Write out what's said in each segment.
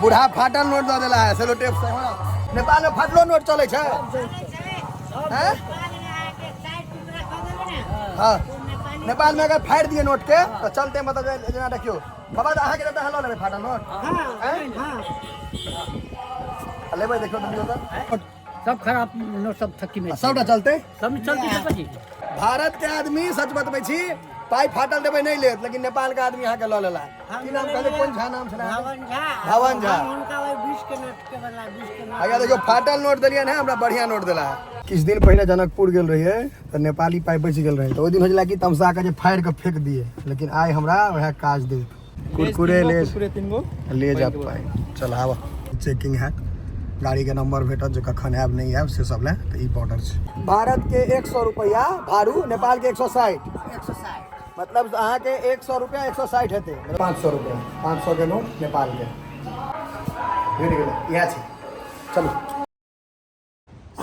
बूढ़ा फाटल नोट दऽ देला है सेलो टेप से। नेपाल में फाटलो नोट चलै छै। हैं? हाँ, नेपाल में अगर फाड़ि दिए नोट के तो चलते, मतलब जेना देखियो बाबा, तऽ अहाँके तऽ लऽ लेबै फाटल नोट? हैं? लेबै? देखियो तऽ, लियौ तऽ। सब खराब नोट सब थक्की में। आ सबटा चलते? सब चलती छै। भारत के आदमी, सच बतबै छी, पाइ फाटल देबै नहि लेत, लेकिन नेपाल के आदमी अहाँके लऽ लेला। की नाम कहले? कोन झा नाम छलै अहाँके? भवन झा। भवन झा। हम हुनका ओहि 20 के नोट के बदला 20 के नोट। आगे देखियौ, फाटल नोट देलियनि है, हमरा बढ़िया नोट देला है। किछु दिन पहिने जनकपुर गेल रहियै तऽ नेपाली पाइ बचि गेल रहै, तऽ ओहि दिन हो छलै कि तमसा कऽ जे फाड़ि कऽ फेंक दिए, लेकिन आइ हमरा वएह काज दे। कुरकुरे ले। कुरकुरे तीन गो। ले जा पाइ। चल, आब चेकिंग हैत, गाड़ीके नंबर भेटत जे कखन आयब नहि आयब से सब लए। तऽ ई बॉर्डर छै। भारत के 100 रुपैआ भारू, नेपाल के 160। 160। मतलब अहाँके 100 रुपैआ 160 हेतै। 500 रुपैआ, 500 के नोट नेपाल के भेट गेलै। इएह छै। चलू।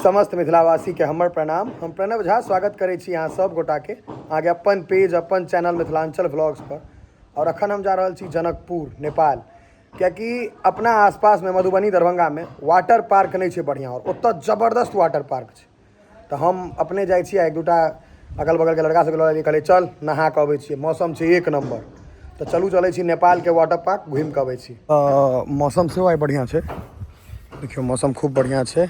समस्त मिथिलावासीके हमर प्रणाम। हम प्रणव झा स्वागत करै छी अहाँ सब गोटाके अहाँके अपन पेज, अपन चैनल मिथिलाञ्चल व्लॉग्स पर। आओर अखन हम जा रहल छी जनकपुर, नेपाल, कियाकि अपना आसपासमे मधुबनी, दरभंगामे वाटर पार्क नहि छै बढ़िआँ, आओर ओतऽ जबरदस्त वाटर पार्क छै। तऽ हम अपने जाइ छी आ एक दूटा अगल बगलके लड़का सबके लऽ लेलियै। कहलियै चल नहा कऽ अबै छियै, मौसम छै एक नम्बर। तऽ चलू, चलै छी नेपालके वाटर पार्क, घुमि कऽ अबै छी। मौसम सेहो आइ बढ़िआँ छै। देखियौ, मौसम खूब बढ़िआँ छै।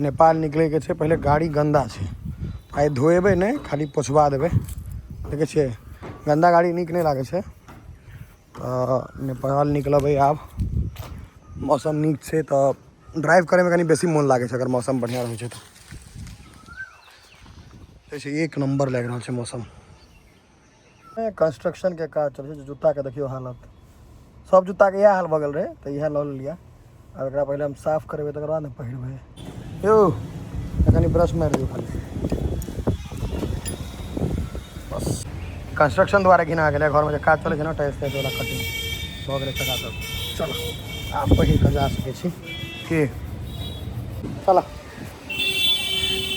नेपाल निकलैके छै। पहिले गाड़ी गन्दा छै, आइ धोएबै नहि, खाली पोछबा देबै। देखै छियै, गन्दा गाड़ी नीक नहि लागै छै। तऽ नेपाल निकलबै आब। मौसम नीक छै तऽ ड्राइव करैमे कनि बेसी मोन लागै छै, अगर मौसम बढ़िआँ रहै छै तऽ। छै एक नम्बर लागि रहल छै मौसम। कंस्ट्रक्शनके काज चलै छै। जूताके देखियौ हालत, सब जूताके इएह हाल भऽ गेल रहै, तऽ इएह लऽ लेलियै। आब एकरा पहिले हम साफ करेबै, तकर बाद ने पहिरबै। यौ, कनि ब्रश मारि दियौ खाली बस। कंस्ट्रक्शन द्वारा घिना गेलै। घरमे जे काज चलै छै ने, टाइल्स ताइल्स वाला, कटिंग भऽ गेलै चकाचक। चलो, आब पहिर कऽ जा सकै छी की? चल,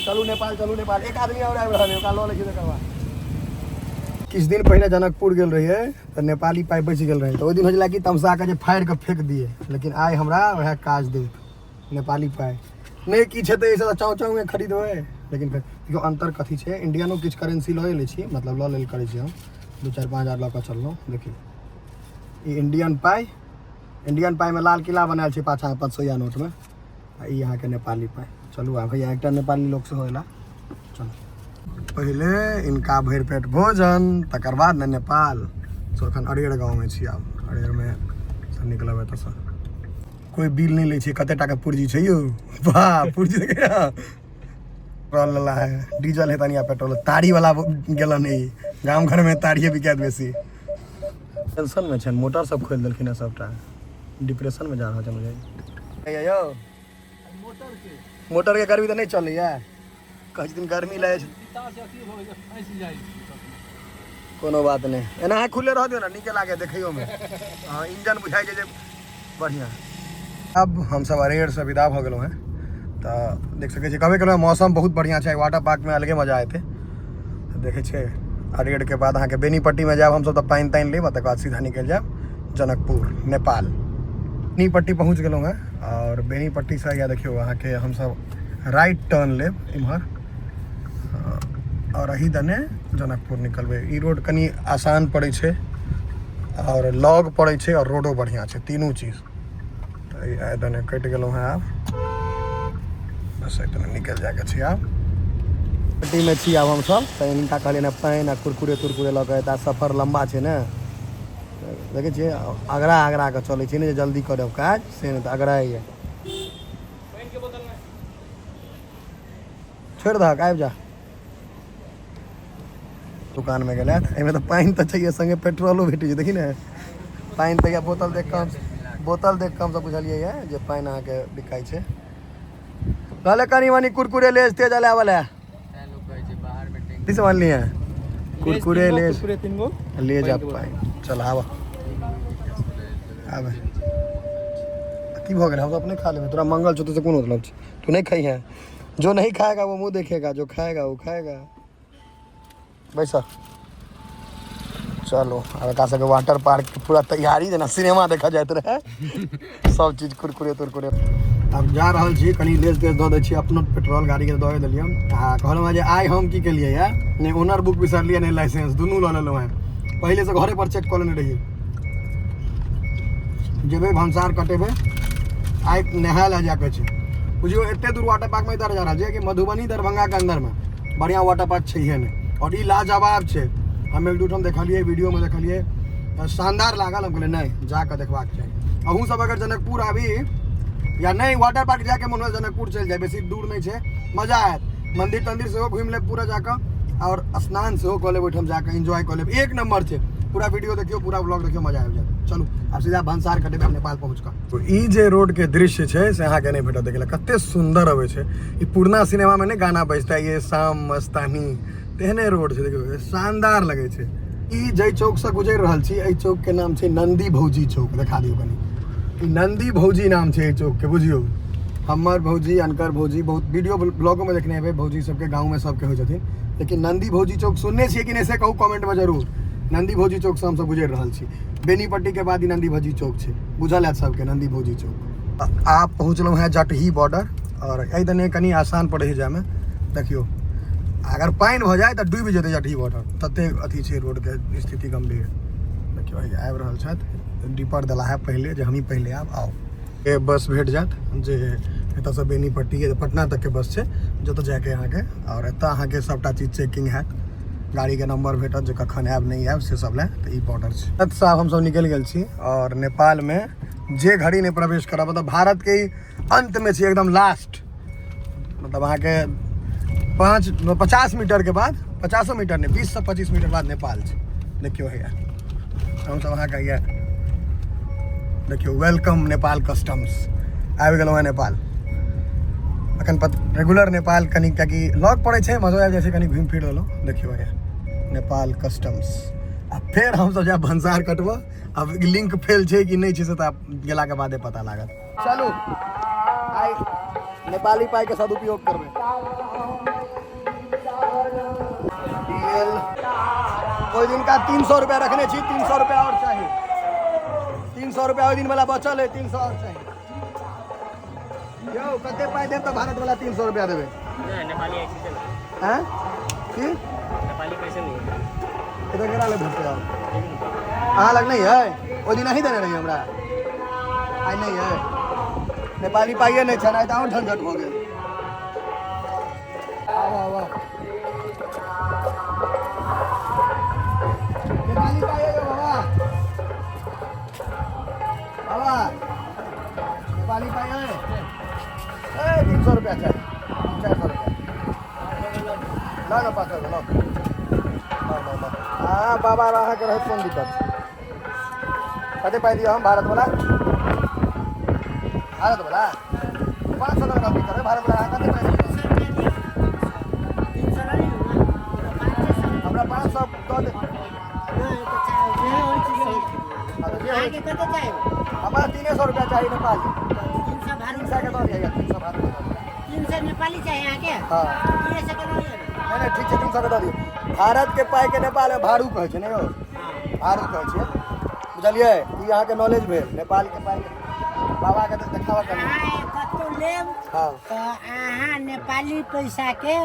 चलू नेपाल, चलू नेपाल। एक आदमी आओर आबि रहल है, ओकरा लऽ लै छी तकर बाद। किछु दिन पहिने जनकपुर गेल रहियै तऽ नेपाली पाइ बचि गेल रहै, तऽ ओहि दिन हो छलै कि तमसा कऽ जे फाड़ि कऽ फेंक दिए, लेकिन आइ हमरा वएह काज देत। नेपाली पाइ नहि किछु हेतै, एहिसँ चाँव चाँवमे खरीदबै। लेकिन देखियौ, अन्तर कथी छै? इंडियनो किछु करेंसी लऽ लै छी, मतलब लऽ लेल करै छी हम, 2, 4, 5 हजार लऽ कऽ चललहुँ। देखियौ, ई इंडियन पाइ। इंडियन पाइमे लाल किला बनायल छै पाछाँ 500 नोटमे, आ ई अहाँके नेपाली पाइ। चलू आब, भैया एकटा नेपाली लोक सेहो अयला। चलू, पहिले इनका भरि पेट भोजन, तकर बाद ने नेपाल। सो एखन अरेर गाँवमे छी। आब अरेरमे से निकलब एतऽसँ। कोइ बिल नहि लै छै। कते टाका पुर्जी छै यौ? वाह, पुर्जी देखै पेट्रोल लेला है, डीजल है तनिया पेट्रोल। ताड़ी वाला गेलन। ई गाम घरमे ताड़िए बिकायत बेसी। टेंशनमे छनि, मोटर सब खोलि देलखिन हँ सबटा। डिप्रेशनमे जा रहल छनि बुझाइए। यौ, मोटर के गर्मी तऽ नहि चलैया। कहै छथिन गर्मी लागै छै। कोनो बात नहि, एना खुले रह दियौ ने, नीके लागे देखैयोमे। हँ, इंजन बुझाइ छै जे बढ़िआँ। अब हमसब अरेरसँ विदा भऽ गेलहुँ हेँ। तऽ देख सकै छी, कहबे केलहुँ, मौसम बहुत बढ़िआँ छै। वाटर पार्कमे अलगे मजा एतै। तऽ देखै छियै, अरेरके बाद अहाँके बेनीपट्टीमे जायब हमसब, तऽ पानि तानि लेब आ तकर बाद सीधा निकलि जायब जनकपुर, नेपाल। बेनीपट्टी पहुँच गेलहुँ हेँ आओर बेनीपट्टीसँ या देखियौ, अहाँके हमसब राइट टर्न लेब इम्हर आओर एही दने जनकपुर निकलबै। ई रोड कनि आसान पड़ै छै आओर लग पड़ै छै आओर रोडो बढ़िआँ छै, तीनू चीज। तऽ एहि दने कटि गेलहुँ हेँ। आब बस एहि दने निकलि जाइके छै। आब पट्टीमे छी आब हमसब। तऽ हिनका कहलियनि हँ पानि आ कुरकुरे तुरकुरे लऽ कऽ एता, सफर लम्बा छै ने। देखै छियै, अगरा अगरा कऽ चलै छै ने, जे जल्दी करब काज से नहि, तऽ अगराइए। छोड़ि दहक, आबि जा। दुकानमे गेलै। एहिमे तऽ पानि तऽ छैहे, संगे पेट्रोलो भेटै छै। देखी ने, पानि तऽ बोतल देख कऽ हम, बोतल देख कऽ हमसब बुझलियै यऽ जे पानि अहाँके बिकाइ छै। कहले कनि मनि कुरकुरे लेज तेज अलाय वाला की समझलियै? कुरकुरे लेज। कुरकुरे तीन गो। ले जा पानि। चल, आब आब की भऽ गेलै? हम तऽ अपने खा लेबै। तोरा मंगल छौ, से कोन मतलब छै? तू नहीं खाई है। जो नहीं खाएगा वो मुंह देखेगा, जो खाएगा वो खाएगा। बैसा। चलू, आब एकरा सबके वाटर पार्क के पूरा तैयारी, जेना सिनेमा देखऽ जाइत रहै, सब चीज कुरकुरे तुरकुरे। आब जा रहल छी, कनि लेस तेस दऽ दै छी अपनो पेट्रोल गाड़ीके, दऽ देलियै। आ कहलहुँ हेँ जे आइ हम की केलियै ये, नहि ओनर बुक बिसरलियै, नहि लाइसेंस, दुनू लऽ लेलहुँ हेँ। पहिलेसँ घरे पर चेक कऽ लेने रहियै। जेबै भनसार कटेबै, आइ नहाय लए जाके छै। बुझियौ, एते दूर वाटर पार्कमे इधर जा रहल छै कि मधुबनी दरभंगाके अन्दरमे बढ़िआँ वाटर पार्क छैहे नहि, आओर ई लाजवाब छै। हम एक दू ठाम देखलियै, वीडियोमे देखलियै, तऽ शानदार लागल। हम कहलियै नहि, जाकऽ देखबाक चाही। अहूँ सब अगर जनकपुर आबी या नहि वाटर पार्क जाके मन होय, जनकपुर चलि जाय, बेसी दूर नहि छै, मजा आयत। मंदिर तंदिर सेहो घुमि लेब पूरा जाकऽ, आओर स्नान सेहो कऽ लेब ओहिठाम जाकऽ, एन्जॉय कऽ लेब। एक नंबर छै। पूरा वीडियो देखियौ, पूरा ब्लॉग देखियौ, मजा आबि जायत। चलू, आब सीधा भनसार कटेबै हम नेपाल पहुँच कऽ। ई जे रोड के दृश्य छै से अहाँके नहि भेटत देखै लए, कते सुन्दर अबै छै। ई पुरना सिनेमामे नहि गाना बजता ये शाम मस्तानी, तेहने रोड छै। देखियौ, शानदार लगै छै। ई जाहि चौकसँ गुजरि रहल छी, एहि चौकके नाम छै नन्दी भौजी चौक। देखा दियौ कनि, ई नन्दी भौजी नाम छै एहि चौकके। बुझियौ, हमर भौजी, अनकर भौजी, बहुत वीडियो ब्लॉगोमे देखने हेबै, भौजी सबके गाँवमे सबके होइ छथिन, लेकिन नन्दी भौजी चौक सुनने छियै कि नहि से कहू कमेंटमे जरूर। नन्दी भौजी चौकसँ हमसब गुजरि रहल छी। बेनीपट्टीके बाद ई नन्दी भौजी चौक छै, बुझल हैत सबके नन्दी भौजी चौक। आब पहुँचलहुँ हेँ जटही बॉर्डर, आओर एहि दने कनि आसान पड़ै छै जायमे। देखियौ, अगर पानि भऽ जाय तऽ डूबि जेतै जटही बॉर्डर, तते अथी छै रोडके स्थिति गम्भीर। देखियौ, आबि रहल छथि, डिपर देला है पहिले जे हमही पहिले आब आउ। ए बस भेट जायत जे एतऽसँ बेनीपट्टी पटना तकके बस छै, जतऽ जायके अहाँके। आओर एतऽ अहाँके सबटा चीज चेकिंग हैत, गाड़ीके नंबर भेटत जे कखन आयब नहि आयब से सब लए। तऽ ई बॉर्डर छै। एतऽसँ आब हमसब निकलि गेल छी, आओर नेपालमे जे घड़ी नहि प्रवेश करब, मतलब भारतके ई अन्तमे छी, एकदम लास्ट, मतलब अहाँके 5 50 मीटरके बाद, 50 मीटर नहि, 20 से 25 मीटर बाद नेपाल छै। देखियौ, हैया हमसब अहाँके हैया देखियौ, welcome Nepal customs. आबि गेलहुँ हेँ नेपाल। अखन रेगुलर नेपाल कनि कियाकि लग पड़ै छै, मजो आबि जाइ छै, कनि घुमि फिर लेलहुँ। देखियौ, हैया नेपाल कस्टम्स। आ फेर हमसब जायब भनसार कटबऽ। आब लिंक फेल छै कि नहि छै से तऽ आब गेलाके बादे पता लागत। चलू, आइ नेपाली पाइके सदुपयोग करबै। ओहि दिनका 300 रुपया रखने छी, 300 रुपया आओर चाही। 300 रुपया ओहि दिन वाला बचल है, 300 आओर चाही। यौ, कते पाइ देब तऽ भारत वाला 300 रुपया देबै? नहीं, नेपाली ऐसे नहीं। हैं की? नेपाली पैसे नहीं है। एतऽ केना लग भेटतै? आओर अहाँ लग नहि है? ओहि दिन अहीं देने रही हमरा, आइ नहि है। नेपाली पाइए नहि छनि आइ, तऽ आओर झंझट भऽ गेल। आउ आउ आउ, नेपाली पाइ यौ। बाबा, बाबा, नेपाली पाइ है? ए, 300 रुपया चाही, 400 रुपया ल न, 500 ल ल ल ल। हाँ बाबा, अहाँके रहत कोन दिक्कत? कते पाइ दिअ हम भारतवला? भारतवला 500 टका नौकरी करबै भारतवला। अहाँ कते पाइ दिअ? 300 लऽ लियौ ने, 500। हमरा 500 दऽ दे। नहि तऽ चाहे जे होइ छै से। हाँ, तऽ जे होइ। अहाँके कते चाही? हमरा 300 रुपया चाही नेपाली। 300 तीन भारत सए के दऽ दिअ, 300 भारत के दऽ दिअ। 300 नेपाली चाही अहाँके? हाँ। 300 के लऽ लियौ ने। नहि नहि, ठीक छै, 300 के दऽ दियौ। भारत के पाइ के नेपाल मे भारू कहै छै ने यौ? भारू कहै छै, बुझलियै? ई अहाँके नॉलेज भेल नेपाल के पाइ के। बाबा के तऽ देखाबऽ कनि। अहाँ कतौ लेब तऽ अहाँ नेपाली पैसाके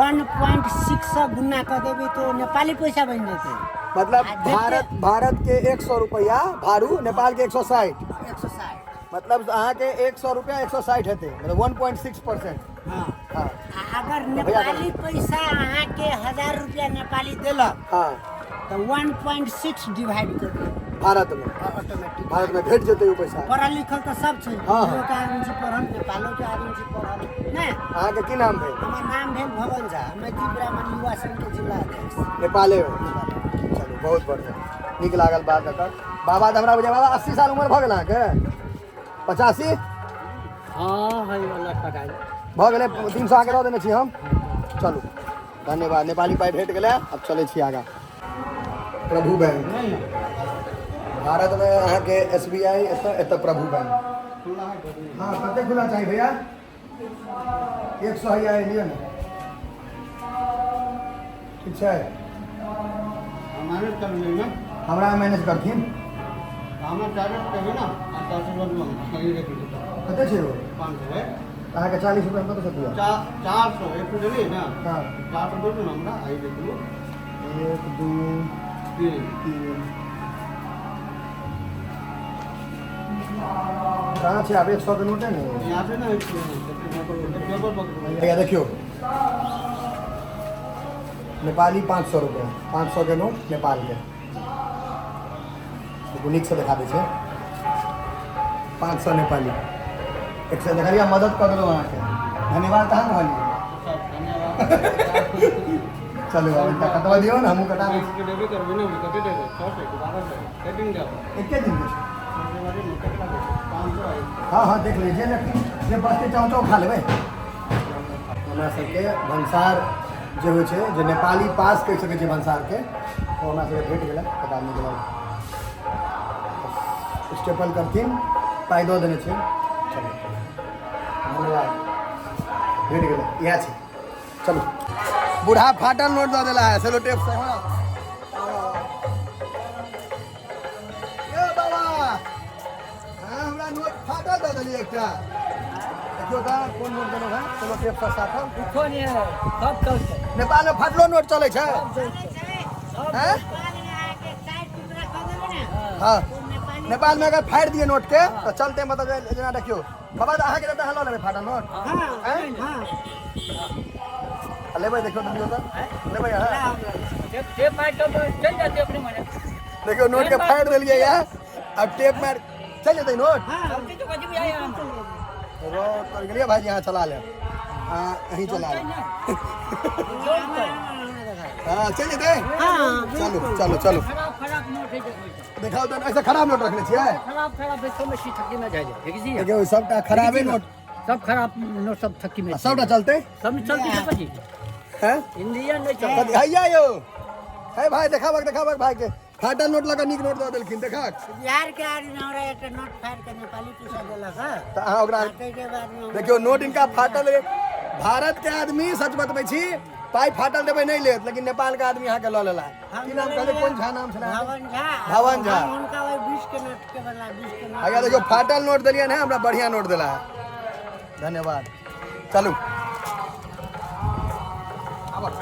1.6 गुना कऽ देबै तऽ ओ नेपाली पैसा बनि जेतै। मतलब आ जते- भारत भारत के 100 रुपया भारू, नेपाल के 160। 160। मतलब अहाँके 100 रुपया 160 हेतै, मतलब 1.6%। हँ। आ अगर नेपाली पैसा अहाँके 1000 रुपया नेपाली देलक तऽ 1.6 डिवाइड कर दियौ। भारत मे ऑटोमेटिक भारत मे भेट जेतै ओ पैसा। पढ़ल लिखल तऽ सब छै। हाँ। के आदमी छै पढ़ल, नेपालो के आदमी छै पढ़ल नहि। अहाँके की नाम भेल? हमर नाम भेल भवन झा, मैथिली ब्राह्मण युवा संघ के जिला अध्यक्ष। नेपाले मे। चलू, बहुत बढ़िआँ, नीक लागल बात एकर। बाबा तऽ हमरा बुझाय बाबा 80 साल उम्र भऽ गेल अहाँके, 85? हँ, है लटपटाइ। भऽ गेलै। 300 अहाँके दऽ देने छी हम। चलू, धन्यवाद। नेपाली पाइ भेट गेलै, आब चलै छी आगाँ। प्रभु बैंक, भारतमे अहाँके एसबीआई, एतऽ एतऽ प्रभु बैंक। हाँ, कते खुला चाही भैया? 100 हैया, लिअ ने। ठीक छै। मैनेज कर लेंगे। हमरा मैनेज करथिन। हमें 40 देबै ने, आ 400 रुपया सही रेट। कते छै ओ? 500 है। अहाँके 40 रुपया कतऽसँ दिअ? 400 एक सौ देलियै ने। 400 दू ने हमरा, आइ देखलू। एक, दू, तीन। तीन। कहाँ छै आब 100 के नोटे ने? यहाँ से ना एक पेपर पकड़ू। भैया, देखियौ, नेपाली 500 रुपया, 500 के नोट नेपालके। देखू, नीकसँ देखा दै छै। 500 नेपाली एक सौ देखलियै। मदद कऽ देलहुँ अहाँके, धन्यवाद। कहाँ कहलियै? सर, धन्यवाद। चलू, आब हिनका कटवा दियौ ने, हमहूँ कटा दै छी। देबे करबै ने। कते देबै? 600 कि 1200? कते दिन जाब? एके दिन के छै। केतना देबै? 500 आइ। हँ, देख ली। जे लेथिन, जे बचतै, चाउ चाउ खा लेबै। हमरा सबके भनसार जे होइ छै, जे नेपाली पास कहि सकै छियै भनसारके, ओ हमरा सबके भेट गेलै। कटा नीक लागल। स्टेपल करथिन, पाइ दऽ देने छै। चलू, धन्यवाद, भेट गेलै। इएह छै। चलू, बूढ़ा फाटल नोट दऽ देला है सेलो टेप से। हँ यौ बाबा, हाँ, हमरा नोट फाटल दऽ देलियै एकटा। देखियौ तऽ, कोन नोट देलहुँ हेँ? सेलो टेप से साटल। कुछो नहीं है, सब चलते। नेपालमे फाटलो नोट चलै छै? हैं? नेपालमे अहाँके चारि टुकड़ा कऽ देबै ने, ओ नेपाली। नेपालमे अगर फाड़ि दिए नोटके तऽ चलते। मतलब जेना देखियौ बाबा, तऽ अहाँके तऽ लऽ लेबै फाटल नोट? हाँ। हैं? हाँ। लेबै? देखियौ तऽ, दियौ तऽ, लेबै अहाँ? टेप मार तो चल जाते अपने मने। देखियौ, नोटके फाड़ि देलियै या अब टेप मारि चलि जेतै नोट। हाँ। चलते तो कभी आया हम। रोड पर गेलियै। भाईजी, अहाँ चला लेब। अहाँ अहीं चला लेब। हाँ, चलि जेतै। हाँ। चलू, चलू, चलू। खराब खराब नोट है, देखो। देखाउ तऽ, ऐसे खराब नोट रखने छियै? खराब खराब है, सब में थक्की में जाए देखी। देखियौ, सबटा खराबे नोट। सब खराब नोट, सब थक्की में। आ सबटा चलतै? सब चलती है कथी? हैं? इंडियन नहीं चलती। कथी हैया यौ हे भाई, देखाबक, देखाबक भाई के। फाटल नोट लगा नीक नोट दऽ देलखिन, देखक। बिहार के आदमी हमरा एकटा नोट फाड़ि के नेपाली पैसा देलक हँ। तऽ अहाँ ओकरा ताहिके बादमे हमरा- देखियौ, नोट इनका फाटल है। भारत के आदमी, सच बतबै छी, पाइ फाटल देबै नहि लेत, लेकिन नेपाल के आदमी अहाँके लऽ लेला। की नाम कहले? कोन झा नाम छलै अहाँके? भवन झा। भवन झा। हम हुनका ओहि 20 के नोट के बदला 20 के नोट। भैया, देखियौ, फाटल नोट देलियनि है, हमरा बढ़िया नोट देला है। धन्यवाद। चलू, आबऽ।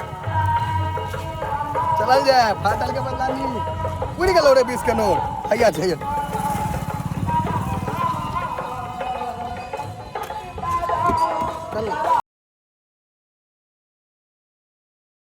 चलल जाय। फाटल के बदला नी उड़ि गेलो रे 20 के नोट। हैया छै।